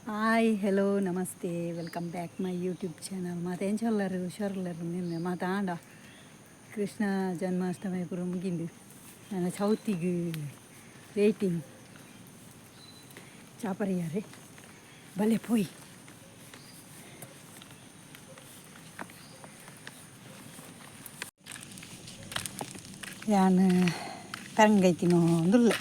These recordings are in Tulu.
Hi, hello, namaste, welcome back my YouTube channel. ಮಾತ ಎಂಚೊಲ್ಲರು? ಹುಷಾರುಲ್ಲರು? ನಿನ್ನೆ ಮಾತಾಂಡ ಕೃಷ್ಣ ಜನ್ಮಾಷ್ಟಮಿ ಪೂರ ಮುಗಿಂದು. ನನ್ನ ಚೌತಿಗೆ ವೇಟಿಂಗ್. ಚಾಪರಿಯಾರೆ ಬಲೆ ಪೋಯಿ. ಯಾನ್ ಪರಂಗೈತಿನೋ ಅಂದುಲ್ಲೆ.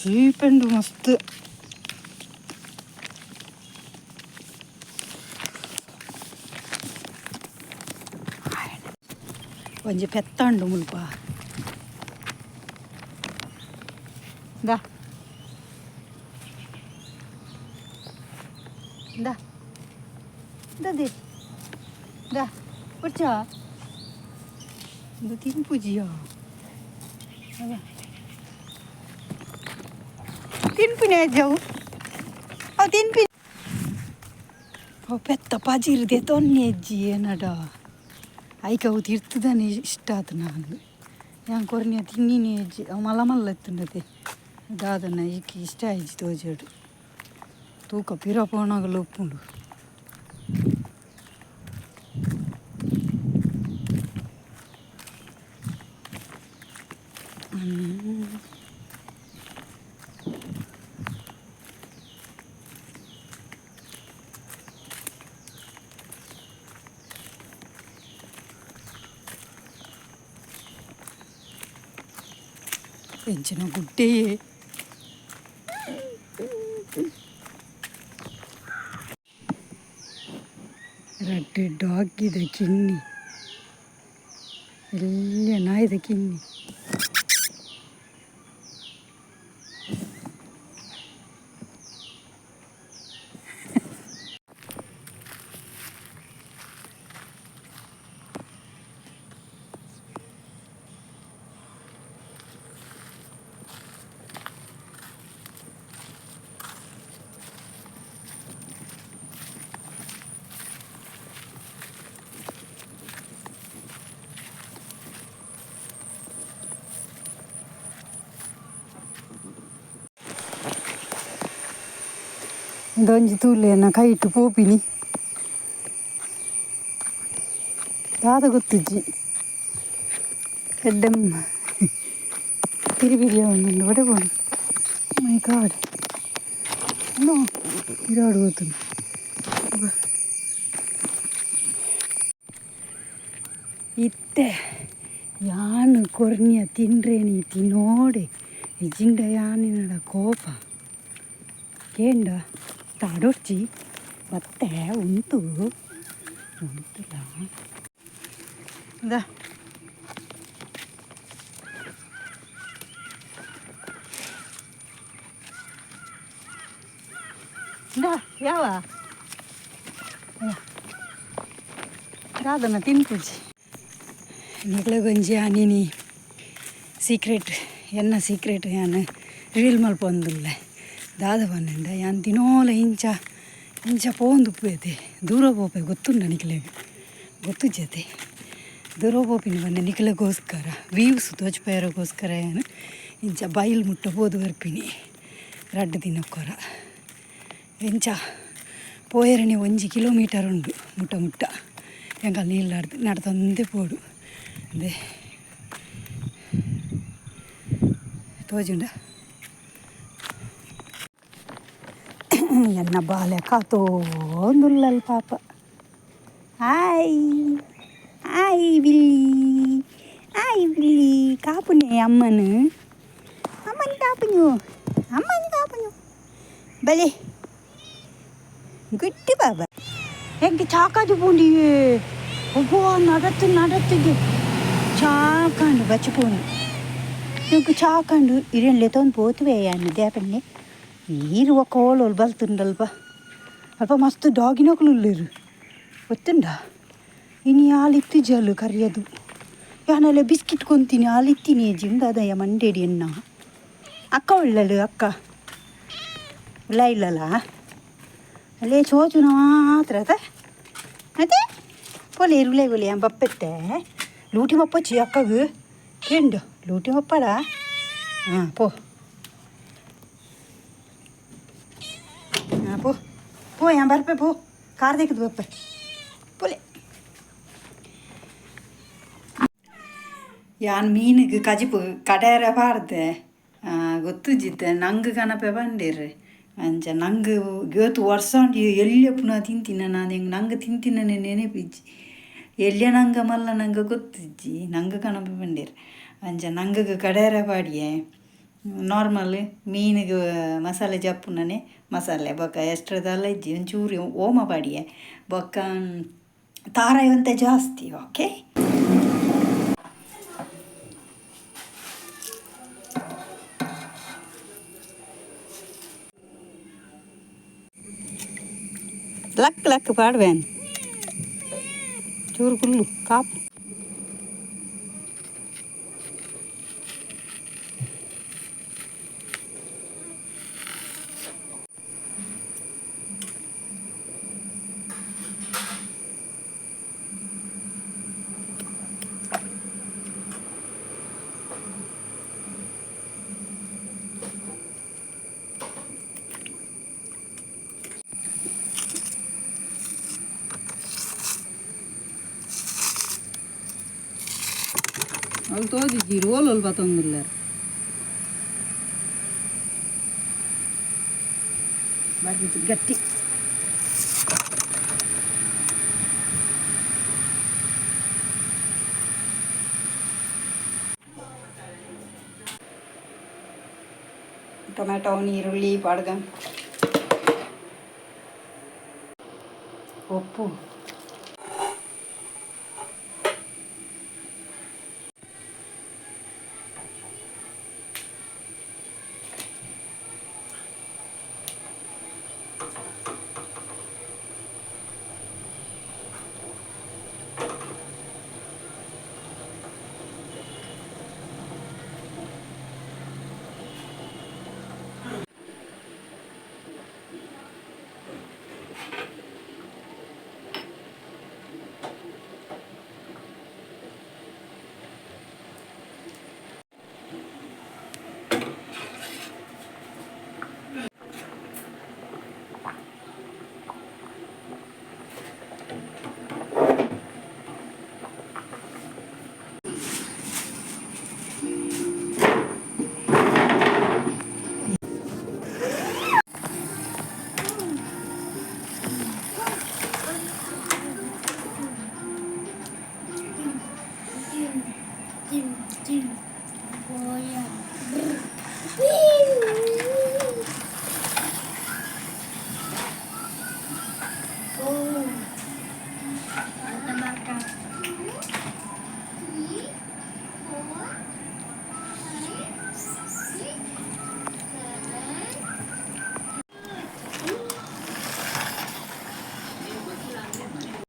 ಚೀಪೆಂಡು ಮಸ್ತ್. ಒಂಜಿ ಪೆತ್ತಂಡು ಮುಲ್ಪ. ದಾ ದಾ ದದೆ ದಾ ಪುರ್ಚ ಇಂದು ತಿನ್ಪುಜಿಯಾ? ತಿನ್ಪಿನ ಜವು ಅವು ತಿನ್ಪಿ. ಅವು ಪೆತ್ತ ಪಜಿರ್ ದೆತೊನ್ನೆ ಅಜ್ಜಿ ಏನಡ ಐಕ ಅವು ತಿರ್ತದಾನೆ. ಇಷ್ಟ ಆತು ನಾನು ಯಾನ್ ಕೊರ್ನಿಯ ತಿನ್ನಿನಿ ಅಜ್ಜಿ. ಅವು ಮಲ್ಲ ಮಲ್ಲ ಎತ್ತುಂಡತೆ. ದಾದನ ಇಕ್ ಇಷ್ಟ ಆಯ್ಜಿ ತೋಜೋಡು. ತೂಕ ಪಿರ ಪೋನಾಗಲು ಉಪ್ಪುಂಡು. ಎಂಚಿನ ಗುಡ್ಡೆಯೇ! ರಡ್ಡ್ ಡಾಗಿದ ಕಿನ್ನಿ, ಎಲ್ಯ ನಾಯಿದ ಕಿನ್ನಿ. ಉಂದೊಂಜಿ ತೂಲೆ, ಕೈಟ್ ಪೋಪಿನಿ ದಾದ ಗೊತ್ತುಜ್ಜಿ. ಎಡ್ಡೆ ಪಿರಿ ಪಿರಿ ಉಂಡು. ಒಡೆ ಪೋನು? ಮೈ ಗಾಡ್, ನೋ, ಪಿರಾಡು ಗೊತ್ತುಂಡು. ಇತ್ತೆ ಯಾನ್ ಕೊರ್ನಿಯ ತಿನ್ರೇನಿ ತಿನ್ನೋಡೆ. ಇಜ್ಜಿಂಡ ಯಾನಿನಡ ಕೋಪ ಕೇಂಡ. ತಾಡೊರ್ಚಿ ಬತ್ತೆ ಉಂತು ಉಂತುಲ. ಇಂದಾ ಇಂದಾ ಯಾವ ದಾದನ ತಿನ್ಪುಜಿ. ನಿಕ್ಲೆಗೊಂಜಿ ಆನಿನಿ ಸೀಕ್ರೆಟ್, ಎನ್ನ ಸೀಕ್ರೆಟ್ ಯಾನ್ ರಿವೀಲ್ ಮಲ್ಪೊಂದುಲ್ಲೆ. ದಾದ ಪನ್ನಂಡ, ಯಾನ್ ದಿನೋಲ ಇಂಚ ಇಂಚ ಪೋವೊಂದುಪ್ಪುವೆತೆ. ದೂರ ಪೋಪೆ, ಗೊತ್ತುಂಡ ನಿಕ್ಲೆಗ್? ಗೊತ್ತುಜ್ಜತೆ? ದೂರ ಪೋಪಿನ ಪಂಡ ನಿಕ್ಲೆಗೋಸ್ಕರ, ವೀವ್ಸ್ ತೋಜ್ಪಾಯೆರೆಗೋಸ್ಕರ ಯಾನ್ ಇಂಚ ಬೈಲ್ ಮುಟ್ಟ ಪೋದು ಬರ್ಪಿನಿ 2 ದಿನಕ್ಕೊರ. ಎಂಚ ಪೋಯೆರೆನೆ 1 ಕಿಲೋಮೀಟರ್ ಉಂಡು ಮುಟ್ಟ ಮುಟ್ಟ. ಎಂಕಲ್ನ ಇಲ್ಲಡ್ದು ನಡತೊಂದೇ ಪೋಡು. ಅಂದೆ ತೋಜುಂಡ ಎನ್ನ ಬಾಲೆ ಕಾತೋಂದುಲ್ಲಲ್ ಪಾಪ. ಹಾಯ್ ಹಾಯ್ ಬಿಲ್ಲಿ, ಹಾಯ್ ಬಿಲ್ಲಿ. ಕಾಪುನೆ ಅಮ್ಮನು, ಅಮ್ಮನ ಕಾಪುನು, ಅಮ್ಮನ ಕಾಪುನು. ಬಲೆ ಗುಡ್ಡು ಬಾಬಾ. ಎಂಕ್ ಚಾಕಾಜು ಪೋಂಡಿ. ಒಬ್ಬ ನಡತ್ತು ನಡತ್ತಿಗೆ ಚಾಕಂಡು ಬಚ್ಚು ಪೋಂಡು. ಎಂಕ್ ಚಾಕಂಡು. ಇರೆನ್ ಲೆತೊಂದು ಪೋತುವೆ ಯಾನ್ ದೇಪಣ್ಣೆ. ಈರ್ ಒಕ್ಕ ಓಲೋಲು ಬಲ್ತುಂಡಲ್ಪ. ಅಲ್ಪ ಮಸ್ತ್ ಡಾಗಿನಕುಲು ಉಲ್ಲೆರ್, ಗೊತ್ತುಂಡ? ಇನಿ ಆಲ್ ಇತ್ತಿಜಲ್ ಕರಿಯದು. ಯಾನಲ್ಲ ಬಿಸ್ಕಿಟ್ ಕೊಂತೀನಿ. ಆಲ್ ಇತ್ತೀನಿ ಜಿಂದಾದಯ್ಯ ಮಂಡೇಡಿ. ಎನ್ನ ಅಕ್ಕ ಉಳ್ಳಲು? ಅಕ್ಕ ಉಲ್ಲ ಇಲ್ಲಲ್ಲ? ಅಲ್ಲೇ ಚೋಚುನ ಮಾತ್ರ ಅತ. ಅದೇ ಪೋಲೆ ಇರುಲೆ. ಬೋಲೆ ಯಾನ್ ಬಪ್ಪೆತ್ತೆ. ಲೂಟಿ ಮಪ್ಪಚ್ಚಿ ಅಕ್ಕಗ್ ಕೇಂಡು ಲೂಟಿ ಮಪ್ಪಡ. ಹಾಂ ಪೋ, ಹಾಂ ಪೋ ಪೋ, ಯಾನ್ ಬರ್ಪೆ ಪೋ, ಕಾರ್ ದೇಕದು ಬಪ್ಪೆ ಪೋಲೆ. ಯಾನ್ ಮೀನಿಗೆ ಕಜಿಪು ಕಡೆಯರ ಪಾಡ್ದೆ ಗೊತ್ತುಜ್ಜಿತ್ತೆ ನಂಗೆ ಕನಪೆ ಪಂಡೇರು. ಅಂಚ ನಂಗೆ ಏತ್ ವರ್ಷ ಉಂಡು ಎಲ್ಯ ಪುನ ತಿಂತಿನ ನಾನು, ಎಂಕ್ ನಂಗೆ ತಿಂತಿನ ನೆನಪಿಜ್ಜಿ. ಎಲ್ಯ ನಂಗ ಮಲ್ಲ ನಂಗೆ ಗೊತ್ತಿಜ್ಜಿ, ನಂಗೆ ಕನಪೆ ಪಂಡೇರು. ಅಂಚ ನಂಗೆ ಕಡೆಯರ ಪಾಡಿಯೆ ನಾರ್ಮಲ್ ಮೀನಿಗೆ ಮಸಾಲೆ ಜಪ್ಪುನನೆ ಮಸಾಲೆ ಬೊಕ್ಕ ಎಷ್ಟ್ರದಲ್ಲ ಇಜ್ಜಿ, ಒಂಚೂರು ಓಮ ಪಾಡಿಯೆ ಬೊಕ್ಕ ತಾರಾಯಿ ಒಂತೆ ಜಾಸ್ತಿ. ಓಕೆ ಲಕ್ ಲಕ್ ಪಾಡ್ವೇನ್ ಚೂರು ಕುಲ್ಲು ಕಾಪು. ಅವ್ರು ತೋಜಿಜ್ಜಿ ರೋಲ್ ಬತ್ತೊಂದುಲ್ಲೆರ್ ಬರ್ಪಿಜಿ ಗಟ್ಟಿ. ಟೊಮೆಟೊ ನೀರುಳ್ಳಿ ಪಾಡ್ಗ ಉಪ್ಪು. 我要。